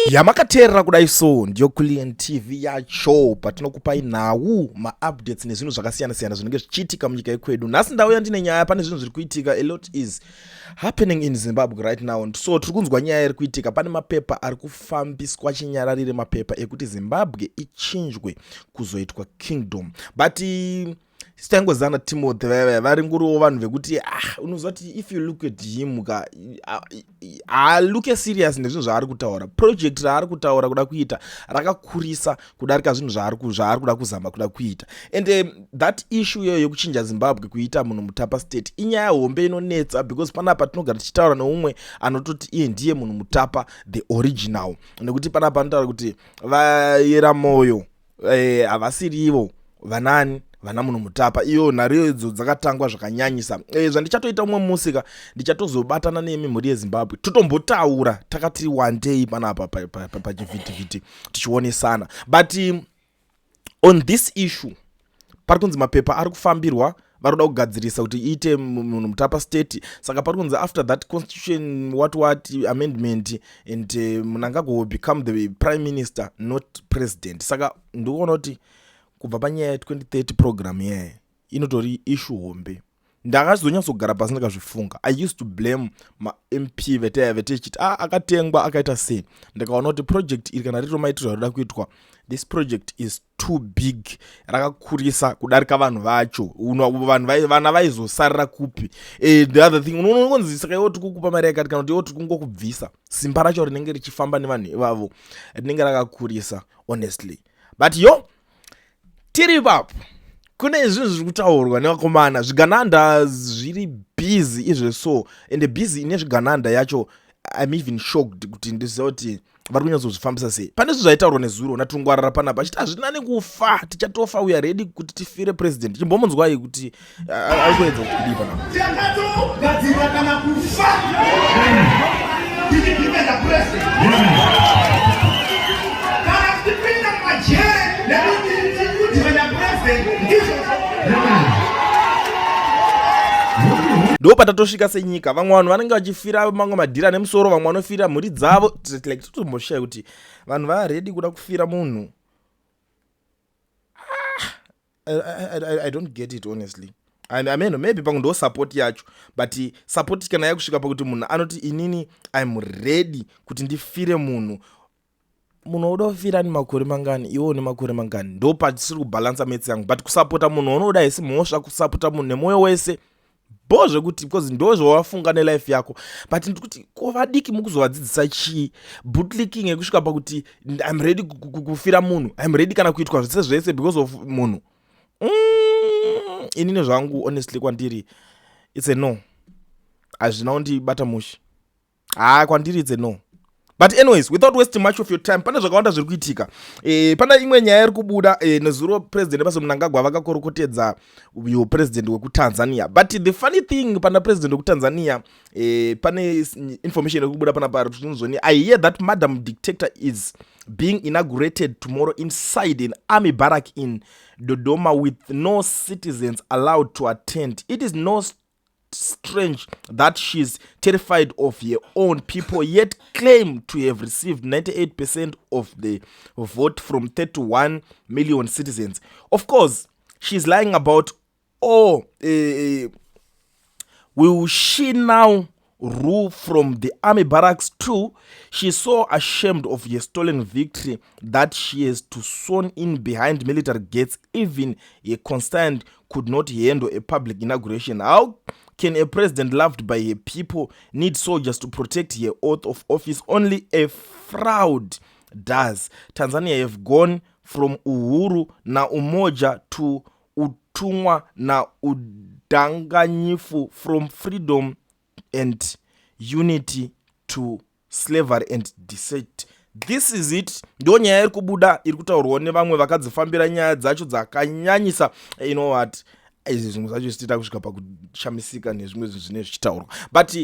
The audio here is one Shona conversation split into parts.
Yamakateerera kudai so ndiyo Kulliant TV yacho, patinokupai nhau, maupdates nezvinhu zvakasiyana-siyana zvinenge zvichiitika munyika yekwedu. Nhasi ndauya ndine nyaya. Pane zvinhu zviri kuitika. A lot is happening in Zimbabwe right now. So tiri kunzwa nyaya iri kuitika. Pane mapepa ari kufambiswa chinyararire, mapepa ekuti Zimbabwe ichinjwe kuzoitwa kingdom. But sitaingozana Timothy vaiva vari nguriwo vanhu vekuti, ah, unoziva kuti if you look at him ka, haalooke serious nezvinhu zvaari kutaura. Project raari kutaura kuda kuita rakakurisa kudarika zvinhu zvaari kuda kuzama kuda kuita. And that issue iyoyo yekuchinja Zimbabwe kuita Munhu Mutapa State inyaya hombe inonetsa, because panapa tinogara tichitaura neumwe anototi iye ndiye Munhu Mutapa the original, nekuti panapa anotaura kuti vayera mwoyo havasirivo vanani vana Munhu Mutapa. Iyo nharo idzo dzakatangwa zvakanyanyisa. Zvandichatoita umwe musika, ndichatozobatana nemi mhuri yeZimbabwe, totombotaura takati wandei panapa pachivhitivhiti tichionesana. But on this issue, pari kunzi mapepa ari kufambirwa, vari kuda kugadzirisa kuti iite Munhu Mutapa State. Saka pari kunzi after that constitution what amendment and Mnangagwa will become the prime minister, not president. Saka ndikuona kuti kubva panyaya ye2030 program iyaya inotori issue hombe. Ndakazonyatsogara pasi ndikazvifunga. I used to blame maMP vetaya vetechiti, ah, akatengwa, akaita sei. Ndikaona kuti project iri kana riri maitirwo rinoda kuitwa, this project is too big, rakakurisa kudarika vanhu vacho. Vanhu vana vaizosarira kupi? The other thing, unongonzi saka iwo tiri kukupa mari yakati, kana kuti iwo tiri kungokubvisa. Simba racho rinenge richifamba nevanhu ivavo rinenge rakakurisa, honestly. But yo, tiri ipapo, kune zvinhu zviri kutaurwa nevakomana zvigananda zviri busy izveso. Ende busy ine zvigananda yacho, I'm even shocked kuti ndiziva kuti vari kunyatsozvifambisa sei. Pane zvinhu zvaitaurwa nezuro natungwarara panapa achiti hazvina nekufa, tichatofa, we are ready kuti tifire president. Chimbomunzwai kuti ari kuedza kuti kudii panapa. Takatogadzirira kana kufa tichidefenda president, kana tichipinda mumajere nekuti tiri kudefenda president, ndizvozvo. Ndo patatosvika senyika. Vamwe vanhu vanenge vachifira mamwe madhiri nemusoro, vamwe vanofira mhuri dzavo. Like totomboshaya kuti vanhu vaready kuda kufira munhu. Ah, I don't get it, honestly. I mean, maybe pamwe ndo support yacho, but support kana yakusvika pakuti munhu anoti inini I'm ready kuti ndifire munhu, munhu uda kufira ni makore mangani, iwe une makore mangani? Ndo patisiri kubhalansa maths yangu. But kusapota munhu unoda hisi mhosva, kusapota munhu nemwoyo wese bo zvekuti, because ndo zvawafunga nelife yako. But ndikuti ko vadiki mukuzovadzidzisa chii? Bootlicking yekusvika pakuti I'm ready kufira munhu, I'm ready kana kuitwa zvese zvese because of munhu. Inini zvangu, honestly, kwandiri it's a no. Hazvina kundibata mushe. Haa, kwandiri it's a no. But anyways, without wasting much of your time, pane zvakawanda zviri kuitika. Pane imwe nyaya iri kubuda. Nezuro President Emmerson Mnangagwa vakakorokotedza uyo president wekuTanzania. But the funny thing, pana president wekuTanzania, pane information iri kubuda panapa rinozoni, "I hear that Madam Dictator is being inaugurated tomorrow inside an army barrack in Dodoma with no citizens allowed to attend. It is no strange that she's terrified of her own people, yet claim to have received 98% of the vote from 31 million citizens. Of course she's lying about all. Will she now rule from the army barracks too? She's so ashamed of her stolen victory that she has to sworn in behind military gates. Even her concerned could not handle a public inauguration. How can a president loved by her people need soldiers to protect her oath of office? Only a fraud does. Tanzania have gone from uhuru na umoja to utumwa na udanganyifu, from freedom and unity to slavery and deceit." This is it. Ndo nyaya iri kubuda, iri kutaurwawo nevamwe vakadzifambira nyaya dzacho dzakanyanyisa. You know what, izvi zvimwe zvacho zvichiita kusvika pakushamisika nezvimwe zvinhu zvinenge zvichitaurwa. But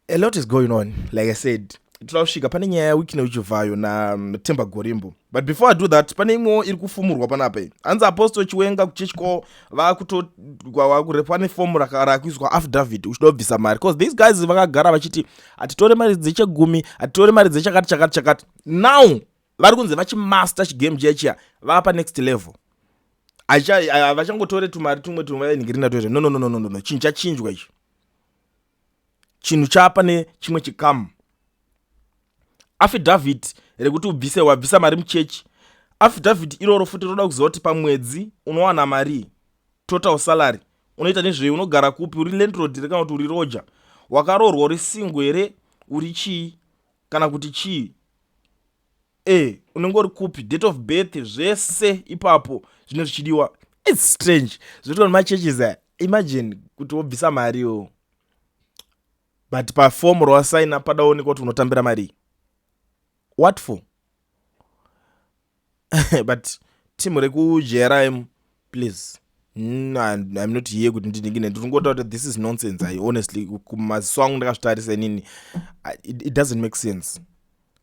a lot is going on, like I said. Toda kusvika pane nyaya yaWicknell Chivayo naTemba Gorimbo, but before I do that, pane imwewo iri kufumurwa panapa iyi. Hanzi Apostle Chiwenga kuchechi kwavo vakutokurepwa nefomu rakuiswa affidavit uchida kubvisa mari, because these guys vakagara vachiti hatitore mari dzechegumi, hatitore mari dzechakati chakati chakati. Now vari kunzi vachimaster chigame chiya chiya, vapa next level. Havachangotore tumari tumwe tuvainhingirina toita. No, no, no, no, no, no. Chinhu chachinjwa ichi, chinhu chapa nechimwe chikamu. Affidavit rekuti ubvise, wabvisa mari muchechi, affidavit iroro futi roda kuziva kuti pamwedzi unowana mari, total salary, unoita nezvei, unogara kupi, uri landlord here kana kuti uri roja, wakaroorwa, uri single here, uri chii kana kuti chii, unenge uri kupi, date of birth, zvese ipapo zvinenge zvichidiwa. It's strange zvinoitwa nemachurches aya. Imagine kuti wobvisa mariwo, but pafomu rawasaina padaonekwa kuti unotambira mari. What for? But team rekuJRM, please, I'm not here kuti ndiningine, ndiri kungotaura kuti this is nonsense. I honestly, kumaziso angu ndakazvitarisa inini, it doesn't make sense.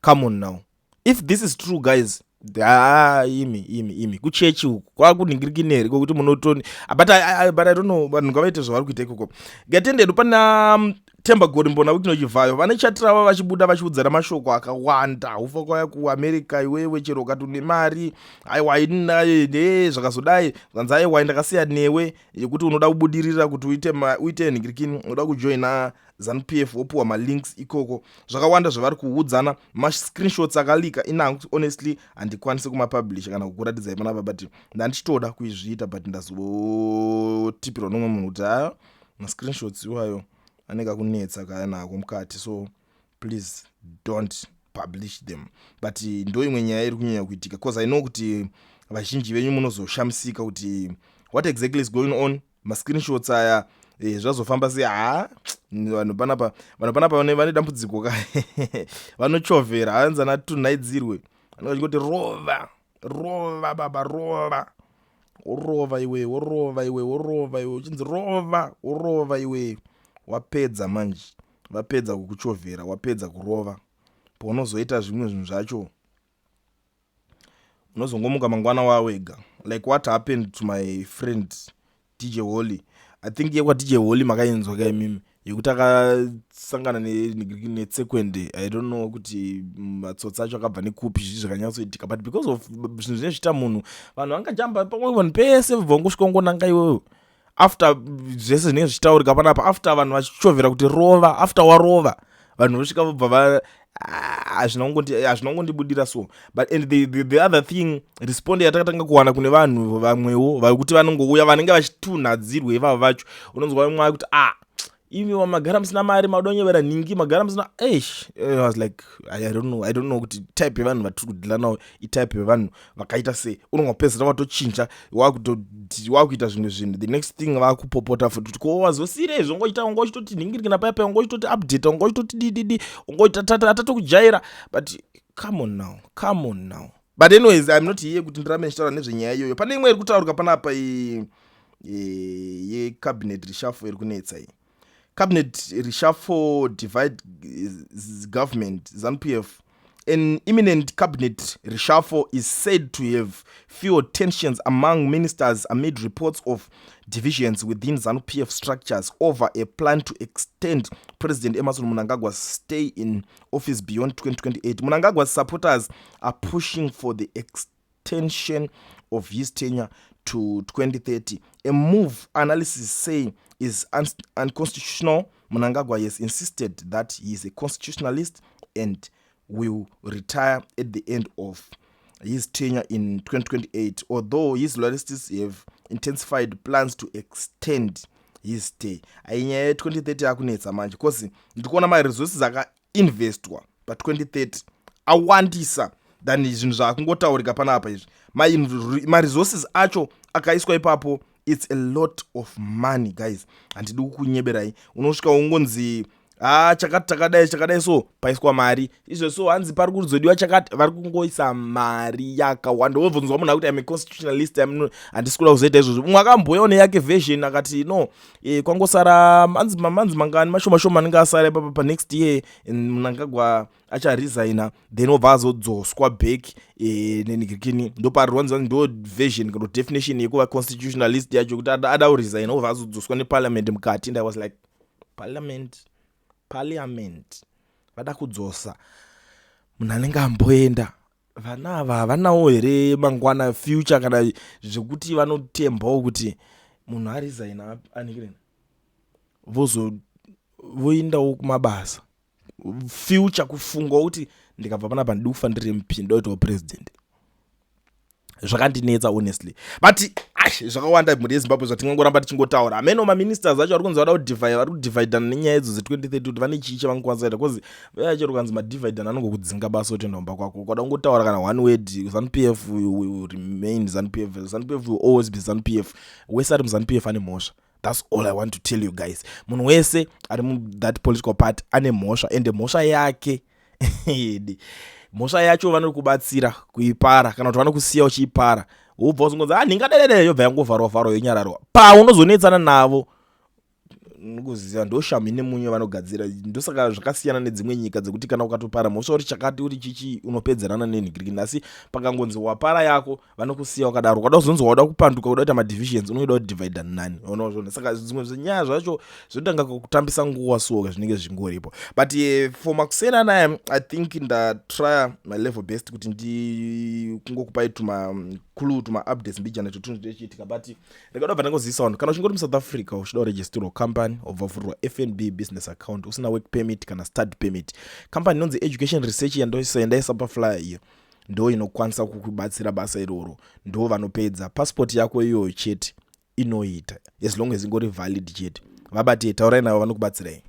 Come on now, if this is true, guys, ha, imi imi imi, kuchechi uku kwakunhingirikineri kwekuti munotoni, but I don't know, vanhu ngavaite zvavari kuita ikoko. Ngatendedu pana Temba Gorimbo naWicknell Chivayo. Vane chat ravo vachibuda vachiudzana mashoko akawanda. Ufa kwauya kuAmerica iwewe, chero ukati une mari, aiwa, ne zvakazodai, zvanzi aiwa, ndakasiya newe yekuti unoda kubudirira kuti uite nhingirikini, unoda kujoina ZANU PF, wopiwa malinks ikoko. Zvakawanda zvavari kuudzana, mascreenshots akalika inangu. Honestly, handikwanisi kumapublisha kana kukuratidzai panapa, but ndandichitoda kuizviita, but ndazotipirwa nomumwe munhu kuti haa, mascreenshots iwayo anenge akunetsa kaya nako mukati, so please don't publish them. But ndo imwe nyaya iri kunyanya kuitika, because I know kuti vazhinji venyu munozoshamisika kuti what exactly is going on, mascreenshots aya zvazofamba sei. Ha, vanhu panapa vane dambudziko ka, vanochovhera, hanzi tunhaidzirwe, vanenge vachingoti rova, rova baba, rova, worova iwe, worova iwe, worova iwe, uchinzi rova, worova iwe. Wapedza manje, vapedza kukuchovhera, wapedza kurova, paunozoita zvimwe zvinhu zvacho, unozongomuka mangwana wawega, like what happened to my friend DJ Holly. I think yekwaDJ Holly makainzwa kaimimi, yekuti akasangana netsekwende. I don't know kuti matsotsi acho akabva nekupi, zvii zvakanyatsoitika, but because of zvinhu zvinenge zvichiita munhu, vanhu vangajamba pamwe, vanhu pese vabva vangosvika ngonanga iwewe after zvese zvinenge zvichitaurika panapa, after vanhu vachichovhera kuti rova, after warova, vanhu vosvika vobva va, ah, hazvina kungondibudira so. But and the other thing, respond yatakatanga kuwana kune vanhu vamwewo vakuti vanongouya vanenge vachitunhadzirwa ivavo vacho, unonzwa vamwe kuti, "Ah, imi wamagara musina mari, madonyevera nhingi, magara musina." Eish, I was like, I don't know, I don't know kuti type yevanhu vatiri kudhila navo itype yevanhu vakaita sei. Unongopedzisira watochinja, wakuita zvimwe zvinhu, the next thing vakupopota futi kuti ko wazosirei, zvongoita ungochitoti nhingirikina paya, ungochitoti update, ungochitoti dididi, ungoitatatokujaira. But come on now, come on now. But anyways, I'm not here kuti ndirambe ndichitaura nezvenyaya iyoyo. Pane imwe iri kutaurika panapa yecabinet reshuffle iri kunetsa iyi. Cabinet reshuffle divide government ZANU PF. An imminent cabinet reshuffle is said to have fueled tensions among ministers amid reports of divisions within ZANU PF structures over a plan to extend President Emmerson Mnangagwa's stay in office beyond 2028. Mnangagwa's supporters are pushing for the extension of his tenure to 2030, a move analysts say is unconstitutional. Mnangagwa has insisted that he is a constitutionalist and will retire at the end of his tenure in 2028, although his loyalists have intensified plans to extend his stay. Ainyaya ye2030 yakunetsa manje, because ndikuona maresources akainvestwa pa2030 awandisa than zvinhu zvaakungotaurika panapa izvi. Maresources acho akaiswa ipapo, it's a lot of money, guys. Handidi kukunyeberai. Unosvika ungonzi Ah, chakati chakadai chakadai, so paiswa mari izvo, so hanzi pari kuzodiwa chakati, vari kungoisa mari yakawanda. Wobvunzwa munhu akuti, "I'm a constitutionalist, handisi kuda kuzoita izvozvo." Mumwe akamboyawo neyake version akati, "No, kwangosara manzi manzi mangani mashoma shoma anenge asara ipapa panext year, Mnangagwa acharesigna, then obva azodzoswa back." Nenhikirikini ndoparirwanzi ndo version kana definition yekuva constitutionalist yacho, kuti ada kuresigna, obva azodzoswa neparliament mukati. And I was like, Parliament vada kudzosa munhu anenge amboenda. Vana ava havanawo here mangwana, future, kana zvekuti vanotembawo kuti munhu aresigna anikireni vozo voendawo kumabasa, future, kufungawo kuti ndikabva panapa ndidi kufa ndiri MP, ndoitawo president? Zvakandinetsa honestly, but ash, zvakawanda, mhuri yeZimbabwe, zvatingangoramba tichingotaura. Hameno maministers acho ari kunzi vada kudivide, vari kudivhaidhana nenyaya idzo dze2030, kuti vane chii chavangakwanisa kuita, because vayachero kanzi madivhaidhana, anongokudzinga basa, otoenda kumba kwako. Ukada kungotaura kana one word, ZANU PF will remain ZANU PF, ZANU PF will always be ZANU PF. Wese ari muZANU PF ane mhosva. That's all I want to tell you guys. Munhu wese ari muthat political party ane mhosva, ende mhosva yake, mhosva yacho vanokubatsira kuipara kana kuti vanokusiya uchiipara, wobva uzongonzi, "Ah, ndingadedede," yobva yangovharwa vharwa, yonyararwa. Paunozonetsana navo, kuziva ndoshami nemunyu vanogadzira. Ndosaka zvakasiyana nedzimwe nyika dzekuti kana ukatopara mhosva uri chakati uri chichi, unopedzerana nenhikirikini, asi pakangonzi wapara yako, vanokusiya wakadaro. Ukada kuzonzi wauda kupanduka, kuda kuita madivisions, unoida kudivhaidha nani? Unoona? Saka zvimwe zvenyaya zvacho zvinotanga kutambisa nguva suoka, zvinenge zvingoripo. But for makuseni anaya, I think ndatry my level best kuti ndikungokupai tuma clue, tuma updates mbijana, tutunhu tichiitika. But ndikada bva ndangozivisa vanhu, kana uchingori muSouth Africa, uchida kuregisterwa company, wobva vhurirwa FNB business account, usina work permit kana study permit, company inonzi Education Research yandaisa paflyer iyo, ndo inokwanisa kukubatsira basa iroro. Ndo vanopedza passport yako iyoyo chete inoita, as long as ingori valid chete. Vabate, taurai navo, vanokubatsirai.